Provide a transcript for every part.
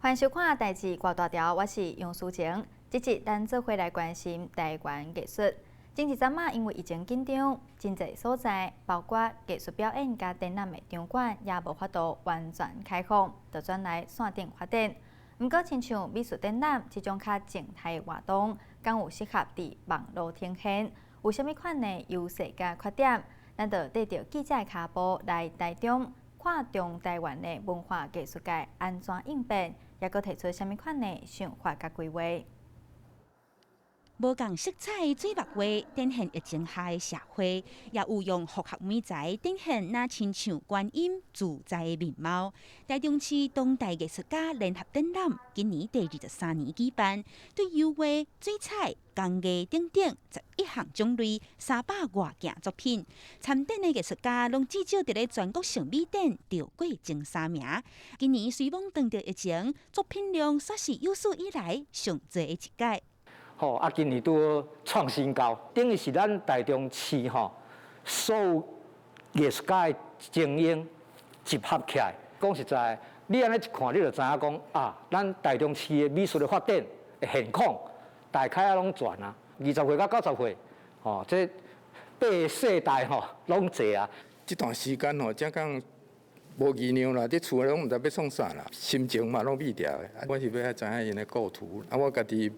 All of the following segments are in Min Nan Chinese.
歡迎收看《代誌掛大條》，我是楊淑晴。這集咱做伙來關心台灣藝術。前一陣仔因為疫情緊張，真濟所在，包括藝術表演佮展覽的場館，也無法度完全開放，就轉來線頂發展。毋過，親像美術展覽這種較靜態的活動，敢有適合佇網路呈現？有啥物款的優勢佮缺點？咱就綴著記者的跤步來台中，看中台灣的文化藝術界按怎應變，抑閣提出啥物款的想法佮規劃。無仝色彩水墨畫展現疫情下的社會，也有用複合媒材展現若親像觀音自在的面貌。台中市當代藝術家聯合展覽今年第23年舉辦，對油畫、水彩、工藝等等11項種類300外件作品，參展的藝術家攏至少佇咧全國性美展著過前三名。今年雖罔當著疫情，作品量煞是有史以來上濟的一屆。吼啊！今年拄好創新高，等於是咱台中市吼所有藝術家的精英集合起來。講實在，你按呢一看，你就知影講啊，咱台中市的美術的發展的現況，大概仔攏全啊。20歲到90歲，吼，這八个世代吼攏濟啊。這段時間吼，才講無疑量啦，佇厝內攏毋知欲創啥啦，心情嘛攏變掉的。我是欲愛知影𪜶的構圖，啊，我家己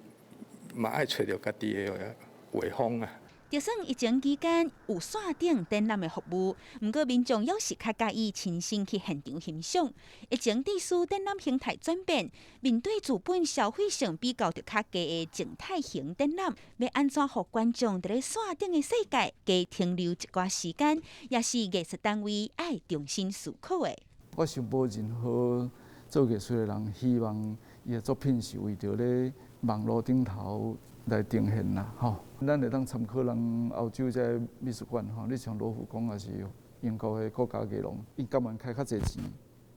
嘛愛揣著家己的畫風啊。就算疫情期間有線頂展覽的服務，毋過民眾猶是較佮意親身去現場欣賞。疫情致使展覽形態轉變，面對資本消費性比較著較低的靜態型展覽，欲按怎予觀眾佇咧線頂的世界加停留一寡時間，也是藝術單位愛重新思考的。我想無任何做藝術的人希望伊的作品是為著咧網路頂頭來呈現啦，吼。咱會當參考人歐洲這个美術館，吼，你像羅浮宮抑是英國的國家藝廊，伊甘願開較濟錢，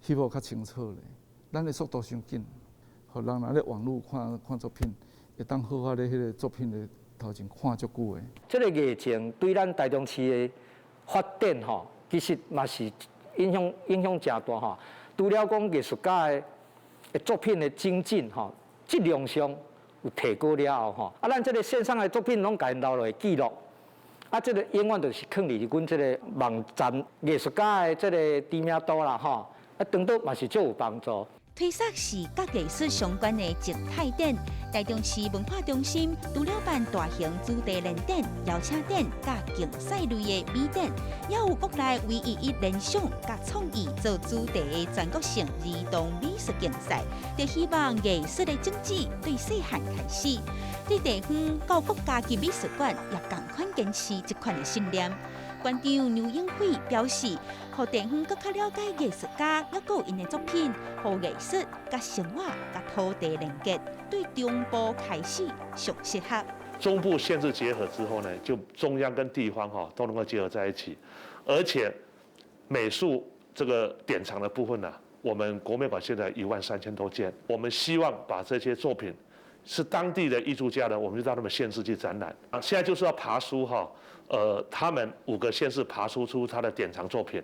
翕予較清楚咧。咱的速度傷緊，予人若咧網路看看作品，會當好好咧彼个作品的頭前看足久的。這个疫情對咱台中市的發展，吼，其實嘛是影響誠大吼。除了講藝術家的作品的精進，吼，質量上有提高了後，吼，啊，咱這個線上的作品攏共𪜶留落來記錄，啊，這個永遠就是囥佇阮這個網站藝術家的這個知名度啦，吼，啊，當作嘛是足有幫助。推捒是佮藝術相關的靜態展，台中市文化中心除了辦大型主題聯展、邀請展、佮競賽類的美展，也有國內唯一以聯想佮創意做主題的全國性兒童美術競賽，就希望藝術的種子對細漢開始，對地方到國家級美術館也仝款堅持這款的信念。館長牛英輝表示，予地方閣較了解藝術家，抑閣有𪜶的作品，予藝術佮生活佮土地連結，對中部開始上適合。中部縣市結合之後呢，就中央跟地方哈都能夠結合在一起，而且美術這個典藏的部分呢，我們國美館現在1萬3千多件，我們希望把這些作品是當地的藝術家的，我們就到他們縣市去展覽。啊，現在就是要爬梳哈。他們五個縣市爬梳出他的典藏作品，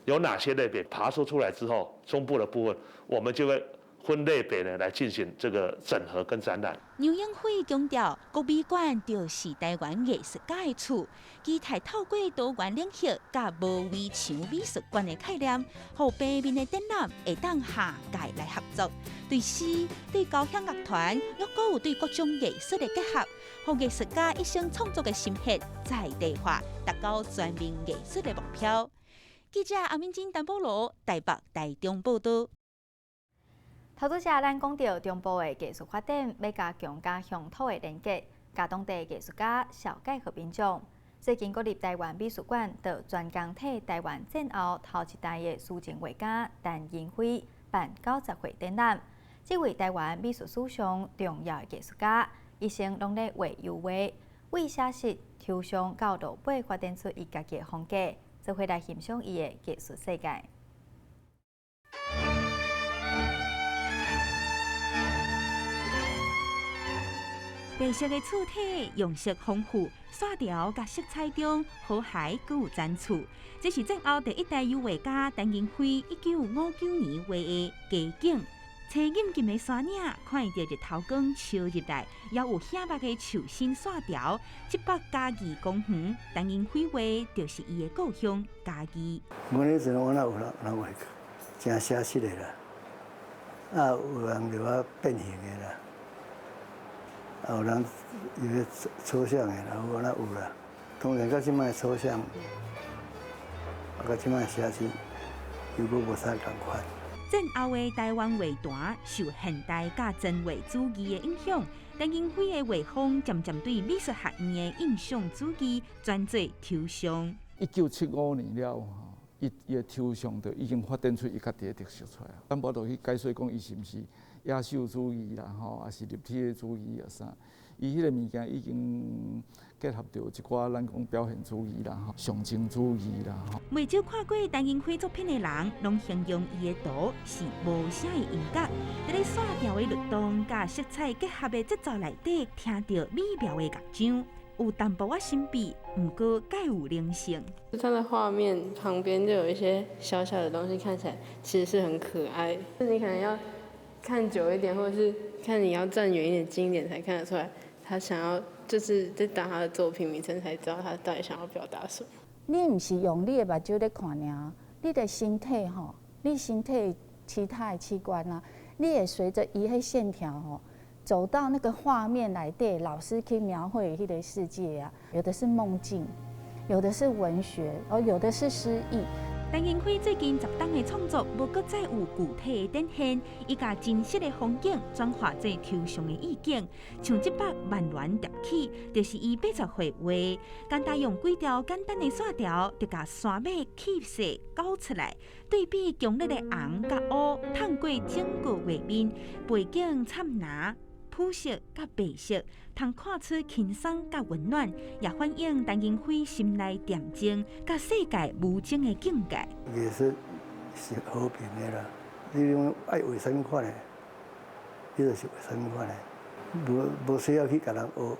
有哪些類別？爬梳出來之後，中部的部分，我們就會分類別呢來進行這個整合跟展覽。牛英輝強調，國美館就是台灣藝術家的厝，期待透過多元領域佮無圍牆美術館的概念，予平面的展覽會當跨界來合作，對詩、對交響樂團，抑閣有對各種藝術的結合，予藝術家一生創作的心血在地化，達到全面藝術的目標。記者阿敏金、陳保羅台北、台中報道。頭拄才咱講著中部的藝術發展，欲加強佮鄉土的連結，佮當地藝術家紹介予民眾。最近國立台灣美術館就專工替台灣戰後頭一代的詩情畫家陳寅暉辦90歲展覽。這位台灣美術史上重要的藝術家，一生攏咧畫油畫，對寫實、抽象到落尾發展出伊家己的風格，做伙來欣賞伊的藝術世界。白色的柱體，用色豐富，線條佮色彩中和諧閣有層次。這是戰後第一代油畫家陳寅暉1959年畫的街景。青金金的山岭，看著日头光照入來，猶有顯目的樹身線條。這幅嘉義公園，陳英輝畫就是伊的故鄉嘉義。阮彼陣我哪有人人畫誠寫實的啦，啊有人就話變形的啦，啊有人有抽象的啦，有哪有啦。當然，佮這擺抽象，啊佮這擺寫實，又閣無啥仝款。戰後的台灣畫壇受現代佮前衛主義的影響，陳英輝的畫風漸漸對美術學院的印象主義轉做抽象。1975年了後，伊伊的抽象就已經發展出伊家己的特色出來。咱無法度去解說講伊是毋是野獸主義啦，吼，抑是立體的主義啊啥。伊彼个物件已經結合著一寡咱講表現主義啦、吼象徵主義啦。吼。袂少看過陳英輝作品的人，攏形容伊的圖是無聲的音樂，佇咧線條的律動佮色彩結合的節奏內底，聽著美妙的樂章，有淡薄仔神秘，毋過蓋有靈性。它的畫面旁邊就有一些小小的東西，看起來其實是很可愛。你可能要看久一點，或者是看你要站遠一點、近一點才看得出來。他想要就是在打他的作品名稱，才知道他到底想要表達什麼。你毋是用你的目睭咧看爾，你的身體吼，你身體其他的器官啊，你會隨著伊彼線條吼，走到那個畫面內底，老師去描繪彼個世界啊，有的是夢境，有的是文學，哦，有的是詩意。陳英輝最近10冬的創作，無閣再有具體的展現，伊共真實的風景轉化做抽象的意境，像這幅萬巒疊起，就是伊80歲畫，簡單用幾條簡單的線條，就共山脈氣勢勾出來，對比強烈的紅佮烏，透過整個畫面，背景摻藍、紫色佮白色，通看出輕鬆佮溫暖，也反映陳英輝心內恬靜佮世界無情的境界。藝術是和平的啦，你講愛畫啥物款的，你就是畫啥物款的，無需要去共人學。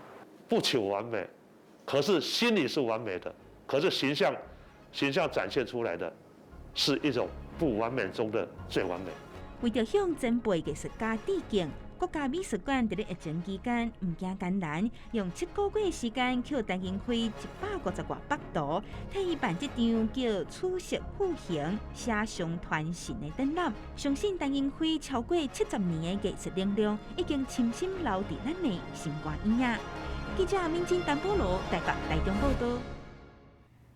不求完美，可是心裡是完美的，可是形象展現出來的，是一種不完美中的最完美。為著向前輩藝術家致敬，國家美術館佇咧疫情期間毋驚艱難，用7個月時間，抾陳英輝150外幅圖，替伊辦這場叫《取色復形，寫相傳神》的展覽。相信陳英輝超過70年的藝術能量，已經深深留佇咱的心肝耳仔。記者敏珍、丹波羅台北、台中報導。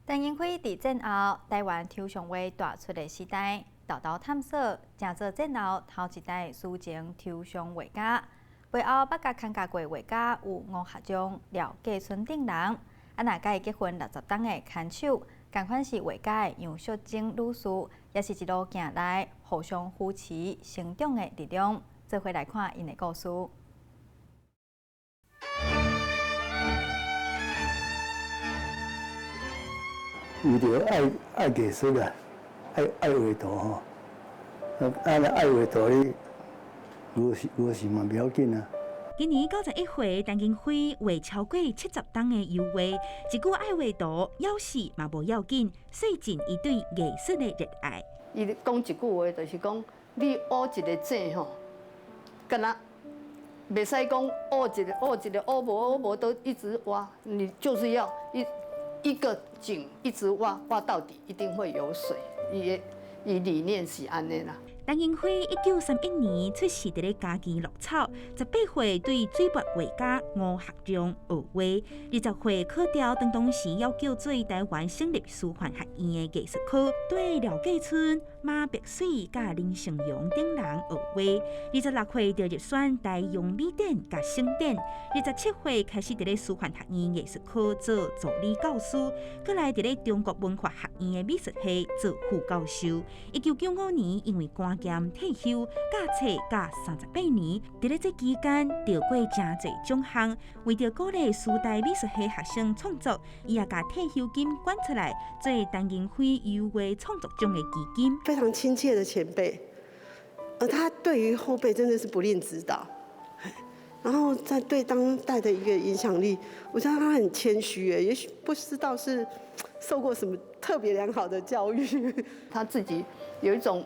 陳英輝佇戰後台灣抽象畫大出的時代，沓沓探索，成做戰後頭一代抒情抽象畫家。背後捌共參加過畫家有吳學忠、廖繼春等人。啊，若佮伊結婚60冬的牽手，仝款是畫家的楊淑貞女士，也是一路行來互相扶持成長的力量。做伙來看𪜶的故事。為著愛愛藝術啦，愛愛畫圖吼，啊若愛畫圖你，無時無時嘛袂要緊啊。今年91歲，陳英輝畫超過70冬的油畫，一句愛畫圖，枵死嘛無要緊，洗盡伊對藝術的熱愛。伊講一句話，就是講你挖一个井吼，敢若袂使講挖一个挖一个挖無挖無都一直挖，你就是要一個井一直挖挖到底，一定會有水。伊伊理念是按呢啦。陳英輝1931年出世佇咧嘉義鹿草，18歲對水墨畫家吳學忠學畫，20歲考著當時猶叫做台灣省立師範學院的藝術科，對廖繼春、馬白水佮林勝陽等人學畫。26歲就入選台陽美展佮省展，27歲開始佇咧師範學院藝術科做助理教師，閣來佇咧中國文化學院的美術系做副教授。1995年因為肝癌退休，教冊教38年，佇咧這期間得過誠濟獎項。為著鼓勵師大美術系學生創作，伊也共退休金捐出來做陳英輝油畫創作獎的基金。非常親切的前輩，而他對於後輩真的是不吝指導，然後在對當代的一個影響力，我覺得他很謙虛，也許不知道是受過什麼特別良好的教育，他自己有一種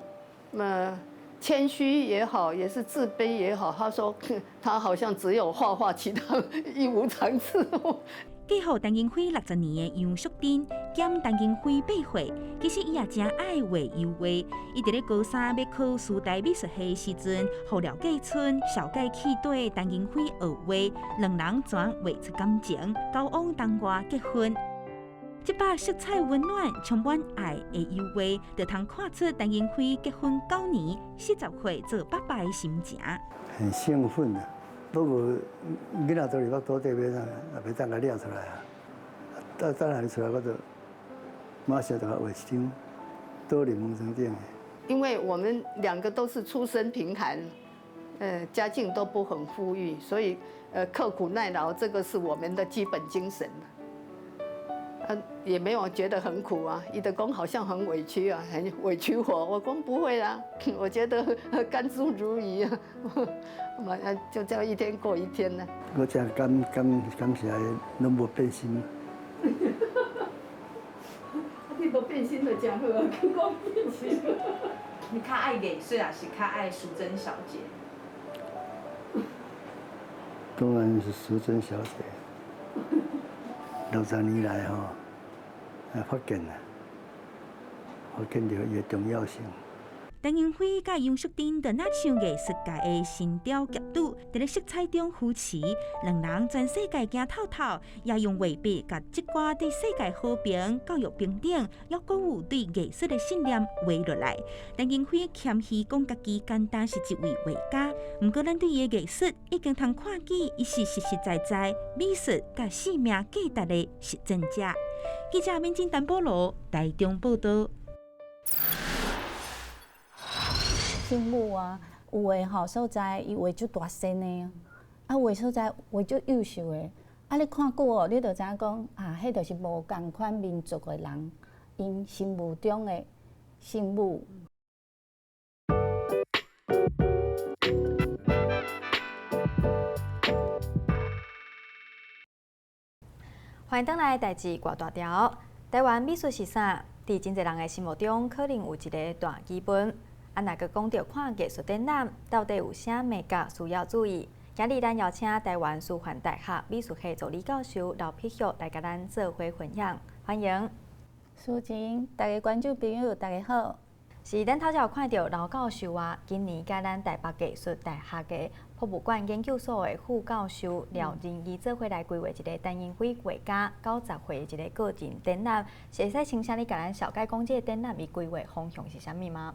謙虛也好，也是自卑也好，他說他好像只有畫畫，其他一無長處。嫁予陳英輝60年的楊淑珍兼陳英輝8歲，其實伊也誠愛畫油畫。伊佇咧高三欲考師大美術系的時陣，予廖繼春紹介去綴陳英輝學畫，兩人全畫出感情，交往同外結婚。這幅色彩溫暖、充滿愛的油畫，就通看出陳英輝結婚9年、40歲做爸爸的心情。很興奮啊！不過囡仔都佇腹肚底，欲怎也袂當共掠出來啊！等等下出來，我就馬上就共畫一張倒佇門床頂的。因為我們兩個都是出身貧寒，家境都不很富裕，所以刻苦耐勞，這個是我們的基本精神。也沒有覺得很苦啊，伊就講好像很委屈啊，很委屈我，我講不會啦，我覺得甘之如飴啊，就這樣一天過一天呢。我真感謝伊，攏無變心。你無變心就真好啊，閣講變心。你較愛藝術，還是較愛淑珍小姐？當然是淑珍小姐。60年來吼，發現啊，發現著伊的重要性。陳英輝佮楊淑珍就若像藝術界的神鵰俠侶，佇咧色彩中扶持，兩人全世界行透透，也用畫筆共這寡對世界和平、教育平等，猶閣有對藝術的信念畫落來。陳英輝謙虛講，家己簡單是一位畫家，毋過咱對伊的藝術已經通看見，伊是實實在在美術佮生命價值的實踐者。記者敏珍、陳保羅台中報導。聖母啊，有的吼所在伊畫足大身的，啊有的所在畫足幼瘦的，啊你看久哦，你就知影講啊，彼就是無仝款民族的人，𪜶心目中的聖母。歡迎轉來，代誌掛大條。台灣美術是啥？佇真濟人的心目中，可能有一个大基本。啊，若閣講著看藝術展覽，到底有啥眉角需要注意？今日咱邀請台灣師範大學美術系助理教授劉碧玉來共咱做伙分享，歡迎。淑琴，大家觀眾朋友，大家好。是咱頭才有看著劉教授啊，今年佮咱台北藝術大學的博物館研究所的副教授廖仁義做伙來規劃一个陳英輝畫家90歲的一個個人展覽，是會使請請你共咱紹介講這个展覽伊規劃方向是啥物嗎？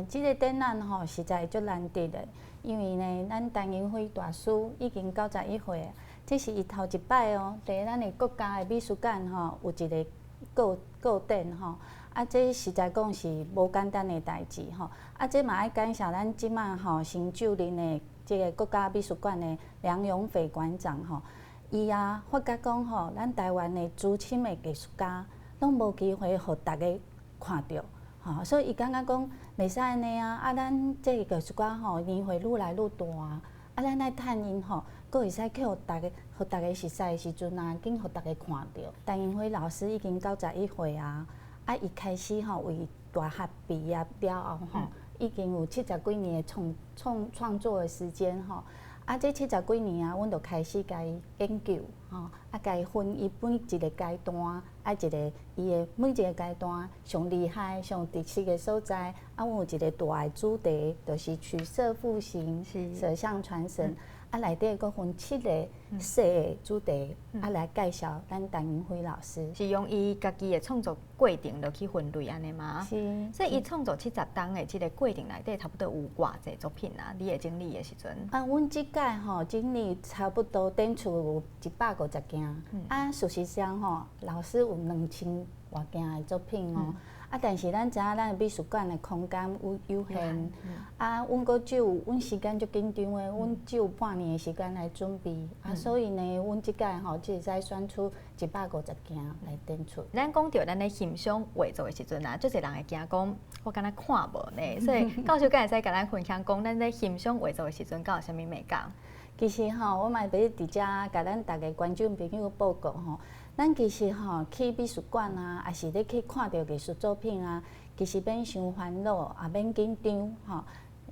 這个展覽吼實在足難得的，因為呢，咱陳英輝大師已經91歲，這是伊頭一擺哦，佇咱的國家的美術館吼有一个個個展吼，啊，這實在講是無簡單的代誌吼，啊，這嘛愛感謝咱這馬吼新就任的這个國家美術館的梁永斐館長吼，伊啊發覺講吼，咱台灣的資深的藝術家攏無機會予大家看著。吼，所以伊感覺講袂使按呢啊！啊，咱這个藝術家吼年歲愈來愈大啊，咱愛趁𪜶吼，閣會使去予大家，予大家熟似的時陣啊，緊予大家看著。陳英輝老師已經91歲啊，啊，伊開始吼為大學畢業了後吼，已經有70幾年的創作的時間吼。啊，這70幾年啊，阮就開始共伊研究吼，啊，共伊分伊每一个階段，啊，一个伊的每一个階段上厲害、上特色的所在，啊，阮有一个大的主題，就是取色賦形、舍相傳神。啊，內底閣分7个細的主題，啊，來介紹咱陳英輝老師。是用伊家己的創作過程落去分類按呢嗎？是。所以伊創作70冬的這个過程內底，差不多有偌濟作品啊？你會整理的時陣？啊，阮這屆吼整理差不多展出有150件。啊，事實上吼，老師有2000外件的作品哦。啊，但是咱知影咱美術館的空間有限，啊，阮閣只有阮時間足緊張的，阮只有半年的時間來準備，啊，所以呢，阮這屆吼只會使選出150件來展出。咱講著咱咧欣賞畫作的時陣啊，足濟人會驚講，我敢若看無呢，所以教授敢會使共咱分享講，咱咧欣賞畫作的時陣，敢有啥物眉角？其實吼，我嘛欲佇遮共咱逐个觀眾朋友報告吼。咱其實吼去美術館啊，抑是咧去看著藝術作品啊，其實免傷煩惱，也免緊張吼。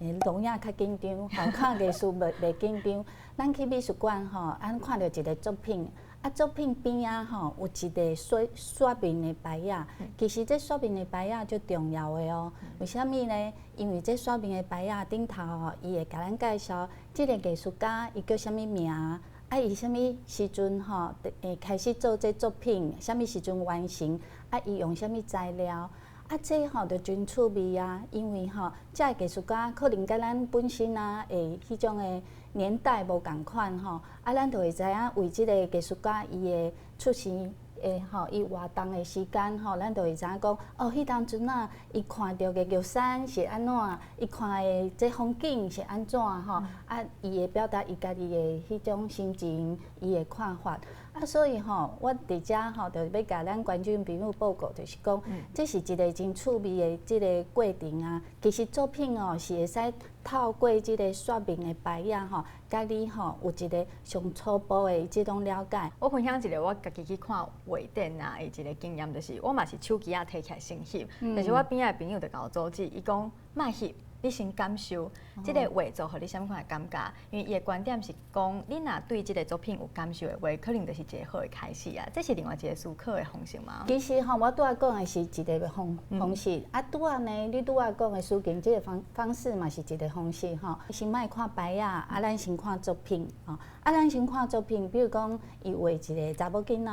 錄影較緊張，吼，看藝術袂緊張。咱去美術館吼，咱看著一个作品，啊，作品邊仔吼有一个說明的牌仔。其實這說明的牌仔足重要的哦。為啥物呢？因為這說明的牌仔頂頭吼，伊會共咱介紹這个藝術家伊叫啥物名，啊，伊啥物時陣吼，會開始做這作品，啥物時陣完成，啊，伊用啥物材料。啊，這吼就真趣味啊！因為吼，這个藝術家可能佮咱本身啊，會彼種的年代無仝款吼，啊，咱就會知影為這个藝術家伊的出生的吼，伊活動的時間吼，咱就會知影講，哦，彼當陣啊，伊看著的玉山是按怎，伊看的這風景是按怎吼，啊，伊會表達伊家己的彼種心情，伊的看法。啊，所以吼，我佇遮吼，就欲共咱觀眾朋友報告，就是講，這是一个真趣味的這个過程啊。其實作品哦，是會使透過這个說明的牌仔吼，共你吼有一个上初步的這種了解。我分享一个我家己去看畫展啊，的一个經驗，就是我嘛是手機仔提起來先翕，但是我邊仔的朋友就共我阻止，伊講莫翕。你先感受這个畫作，予你啥物款的感覺？因為伊的觀點是講，你若對這个作品有感受的話，可能就是一个好的開始啊。這是另外一个思考的方式嗎？其實吼，我拄仔講的是一个方式，啊，拄仔呢，你拄仔講的書經這个方式嘛是一个方式吼。先莫看牌仔，啊，咱先看作品吼。啊，咱先看作品，比如講，伊畫一个查某囡仔。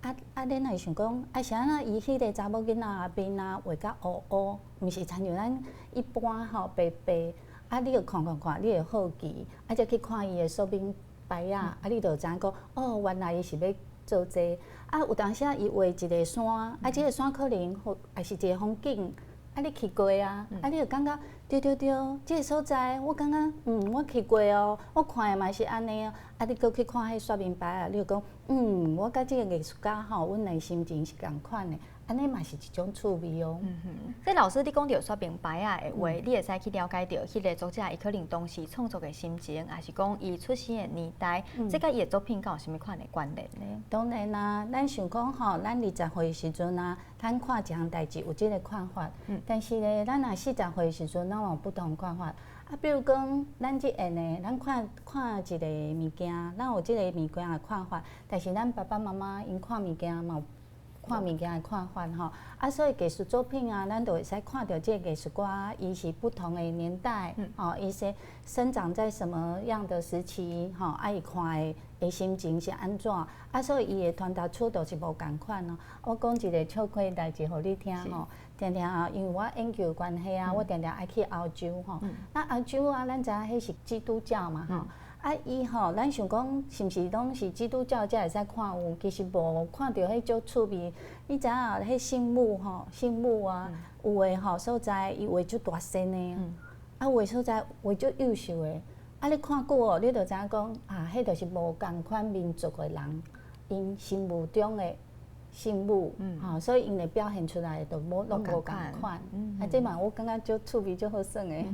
啊啊！恁會想講，啊是按怎伊彼个查某囡仔面啊畫甲烏烏，毋是親像咱一般吼白白。啊，你著看看看，你會好奇，啊，才去看伊的說明牌仔，啊，你就知影講，哦，原來伊是欲做這个。啊，有當時啊，伊畫一个山，啊，這个山可能或也是一个風景，啊，你去過啊，啊，你就感覺對對對，這个所在我感覺，我去過哦，我看的嘛是按呢哦。啊，你閣去看彼說明牌仔，你就講，我佮這个藝術家吼，阮的心情是仝款的，按呢嘛是一種趣味哦。嗯哼，這老師你講著說明牌仔的話，你會使去了解著彼个作者伊可能當時創作的心情，抑是講伊出生的年代，這佮伊的作品敢有啥物款的關聯呢？當然啦，咱想講吼，咱20歲時陣啊，咱看一項代誌有這个看法，但是咧，咱若40歲時陣，咱有不同看法。啊，比如講，咱這下呢，咱看看一个物件，咱有這个物件的看法，但是咱爸爸媽媽𪜶看物件嘛有看物件的看法吼。啊，所以藝術作品啊，咱就會使看著這个藝術家，伊是不同的年代，吼，伊是生長在什麼樣的時期，吼，啊，伊看的心情是按怎，啊，所以伊會傳達出就是無仝款咯。我講一个笑詼代誌予你聽吼。定定啊，因為我研究關係啊，我定定愛去歐洲吼。那歐洲啊，咱知影彼是基督教嘛吼。啊，伊吼，咱想講是毋是攏是基督教才會使看有？其實無，看著彼足趣味。你知影彼聖母吼，聖母啊，有的吼所在伊畫足大身的，啊有的所在畫足幼瘦的。啊，你看久哦，你就知影講啊，彼就是無仝款民族的人，𪜶心目中的聖母，吼，所以𪜶會表現出來就無攏無仝款。啊，這嘛我感覺足趣味、足好耍的。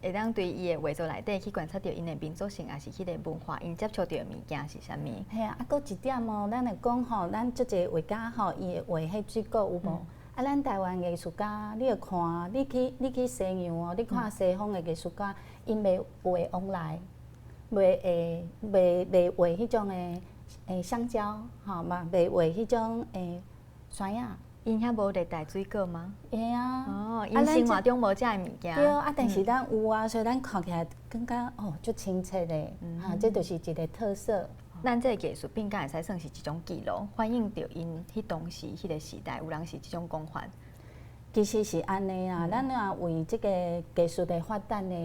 會當對伊的畫作內底去觀察著𪜶的民族性，抑是彼个文化，𪜶接觸著的物件是啥物？嘿啊，啊，閣一點哦，咱會講吼，咱足濟畫家吼，伊會畫彼水果有無？啊，咱台灣藝術家，你著看，你去西洋哦，你看西方的藝術家，𪜶袂畫旺來，袂畫彼種的香蕉，吼嘛，袂畫彼種山仔。𪜶遐無熱帶水果嗎？會啊。哦，𪜶生活中無這个物件。對啊，但是咱有啊，所以咱看起來感覺哦，足親切的，哈，這就是一个特色。咱這个藝術品敢會使算是一種記錄，反映著𪜶彼當時彼个時代有人是這種講法。其實是按呢啊，咱若為這个藝術的發展的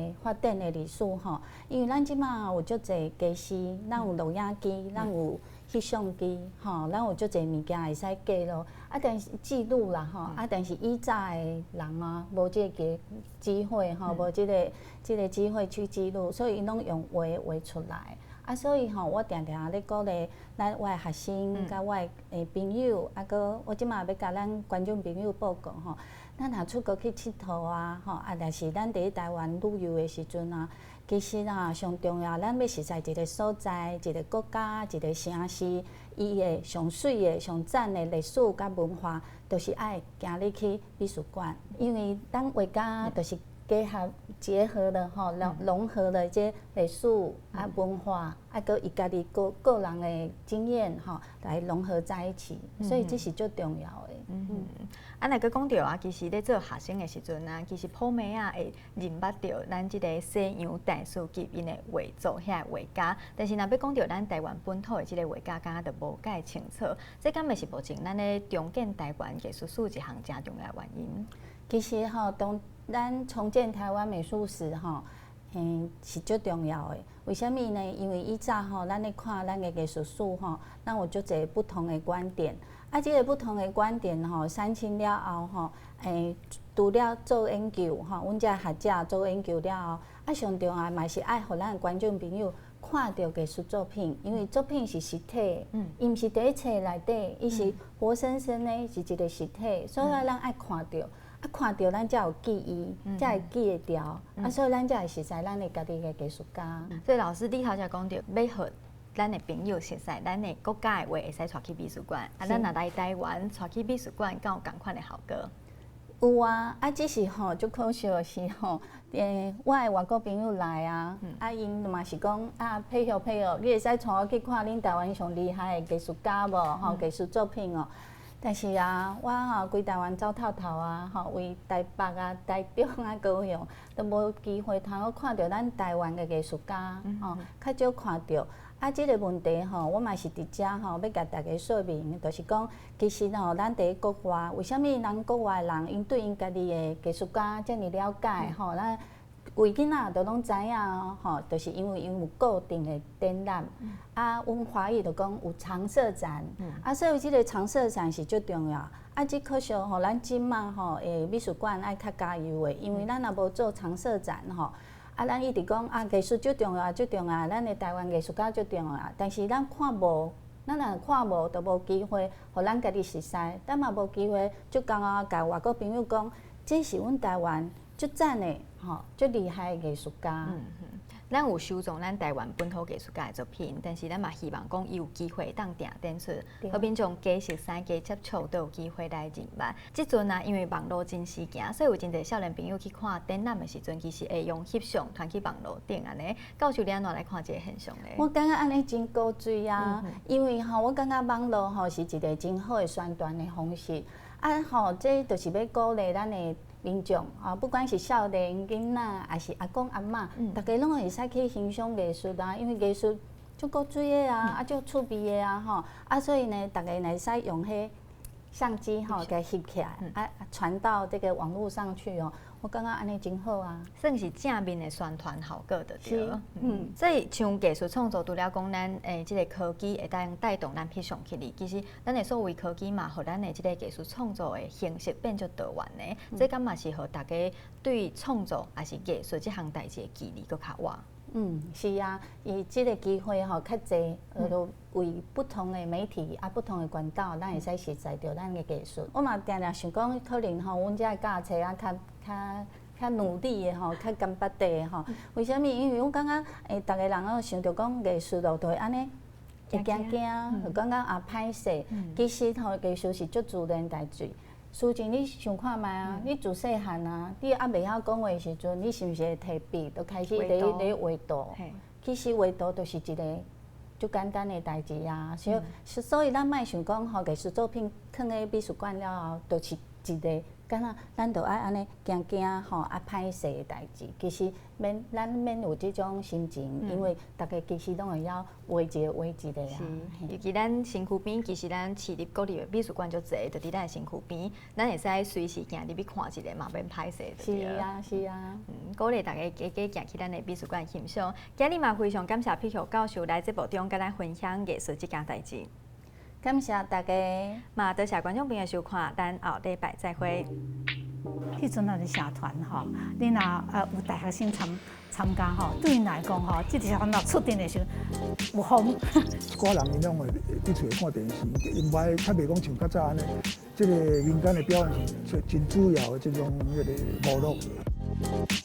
歷史吼，因為咱這馬有足濟家私，咱有錄影機，咱有翕相機，吼，咱有足濟物件會使記錄，啊，但是記錄啦吼，啊，但是以早的人啊，無這个機會吼，無這個機會去記錄，所以𪜶攏用畫畫出來。啊，所以吼，我定定咧鼓勵咱我的學生佮我的朋友，啊，閣我這馬欲共咱觀眾朋友報告吼，咱若出國去𨑨迌啊，吼，啊，若是咱佇咧台灣旅遊的時陣啊，其實啊，上重要，咱欲熟似一个所在、一个國家、一个城市，伊的上媠的、上讚的歷史佮文化，就是愛行入去美術館，因為咱畫家就是。結合結合了吼，融合了這歷史啊文化啊，閣伊家己個個人的經驗吼，來融合在一起，所以這是最重要的。啊，若閣講著啊，其實咧做學生的時陣啊，其實普暝仔會認捌著咱這个西洋大師級𪜶的畫作遐个畫家，但是若欲講著咱台灣本土的這个畫家，敢若就無蓋清楚。這敢會是目前咱咧重建台灣藝術史一項誠重要的原因？其實吼，當咱重建台灣美術史吼，是足重要的。為啥物呢？因為以早吼，咱咧看咱的藝術史吼，咱有足濟不同的觀點。啊，這個不同的觀點吼，產生了後吼，除了做研究吼，阮這學者做研究了後，啊，上重要嘛是愛予咱觀眾朋友看著藝術作品，因為作品是實體，伊毋是佇咧冊內底，伊是活生生的，是一個實體，所以咱愛看著。啊，看著咱才有記憶，才會記會牢，啊，所以咱才會熟似咱的家己的藝術家。所以老師，你頭才講著，欲予咱的朋友熟似咱的國家的畫，會使帶去美術館。啊，咱若來台灣帶去美術館，敢有仝款的效果？有啊，啊，只是吼，足可惜的是吼，我的外國朋友來啊，啊，𪜶嘛是講啊，配合配合，你會使帶我去看恁台灣上厲害的藝術家無？吼，藝術作品哦。但是啊，我吼規台灣走透透啊，吼，為台北啊、台中啊、高雄，都無機會通好看著咱台灣的藝術家，吼，較少看著。啊，這個問題吼，我嘛是佇遮吼，欲共大家說明，就是講，其實吼，咱佇咧國外，為啥物人國外人𪜶對𪜶家己的藝術家遮爾了解？吼，咱規囡仔都攏知影吼，就是因為𪜶有固定的展覽。啊，阮華語就講有常設展，啊，所以這個常設展是足重要。啊，只可惜吼，咱這馬吼，美術館愛較加油的，因為咱若無做常設展吼，啊，咱一直講啊，藝術足重要，足重要，咱的台灣藝術家足重要，但是咱看無，咱若看無，就無機會予咱家己熟似，咱嘛無機會足共啊，共外國朋友講，這是阮台灣足讚的吼，足厲害的藝術家。咱有收藏咱台灣本土藝術家的作品，但是咱嘛希望講伊有機會當定展出，予民眾加熟似、加接觸，都有機會來認捌。這陣啊，因為網路真時行，所以有真濟少年朋友去看展覽的時陣，其實會用翕相傳去網路頂按呢。教授你按怎來看這個現象呢？我感覺按呢真古錐啊，因為吼，我感覺網路吼是一個真好的宣傳的方式。啊吼，這就是欲鼓勵咱的民眾啊，不管是少年囡仔，抑是阿公阿嬤，逐家攏會使去欣賞藝術啊，因為藝術足古錐的啊，啊足趣味的啊，吼，啊所以呢，逐家會使用彼相機吼，共翕起來，啊傳到這個網路上去哦。我感覺按呢真好啊，算是正面的宣傳效果就對了。所以像藝術創作，除了講咱這個科技會當帶動咱翕相起來，其實咱的所謂科技嘛，予咱的這個藝術創作的形式變足多元的。這敢嘛是予大家對創作抑是藝術這項代誌的距離閣較遠。是啊，伊這個機會吼較濟，就為不同的媒體啊，不同的管道，咱會使熟似著咱的藝術。我嘛定定想講，可能吼，阮這教冊啊，較較較努力的吼，較甘捌地的吼。為啥物？因為我感覺，逐个人攏想著講藝術就會按呢，會驚驚，就感覺啊歹勢。其實吼，藝術是足自然代誌。事情你想看覓啊？你自細漢啊，你猶袂曉講話的時陣，你是毋是會提筆，就開始佇咧畫圖？其實畫圖就是一個足簡單的代誌啊。所以咱莫想講吼，藝術作品囥佇美術館了後，就是一個敢若咱就愛按呢驚驚吼啊歹勢的代誌。其實免咱免有這種心情，因為逐家其實攏會曉畫一個畫一個啊。尤其咱身軀邊，其實咱市立國立的美術館足濟，就佇咱的身軀邊，咱會使隨時行入去看一下嘛，免歹勢。是啊，是啊。鼓勵大家加加行去咱的美術館欣賞。今日嘛非常感謝碧玉教授來節目中共咱分享藝術這件代誌。感謝大家，嘛多謝觀眾朋友收看，咱後禮拜再會。彼陣咱的社團吼，你若有大學生參參加吼，對𪜶來講吼，這個社團若出陣的時陣有風。一寡人𪜶攏會佇厝看電視，𪜶無愛較袂講像較早按呢，這個民間的表演是真主要的這種彼個娛樂。